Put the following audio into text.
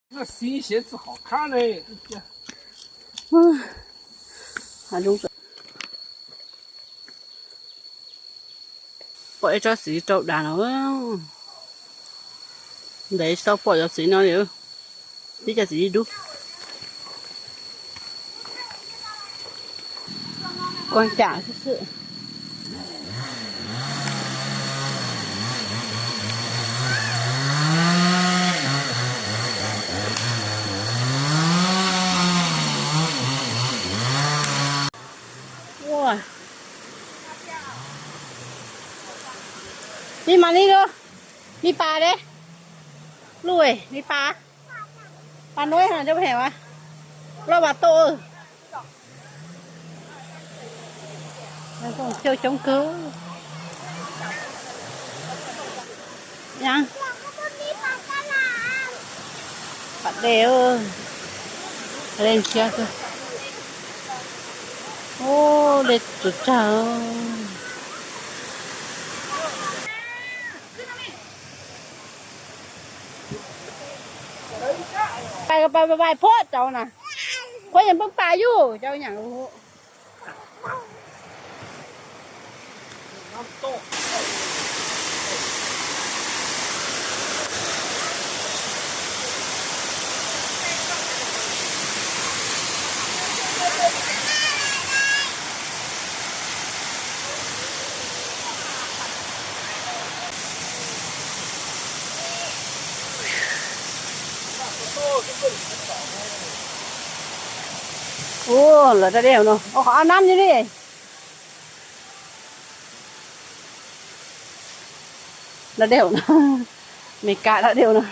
Xiv siav txij hom khab ne. Pom ib tsob txiv rau dav no, ntev tsis tau pom cov txiv no li. Tib cov txiv dub. Kuaj cam xwb xwb. Li mas li lub, li pas de, lub li pas, pas nuav no cov phem mas loj mas tuj. Coob kawg. Pas dej, dej ntshiab xwb. Ub, dej tsuas tsawg. Pais pais pais phuab cov na, phuab yeej poob pas yuj cov nyaam. Ua, lawv da dej no, ua qhov ab nab li li. Da dej no, Meskas da dej no.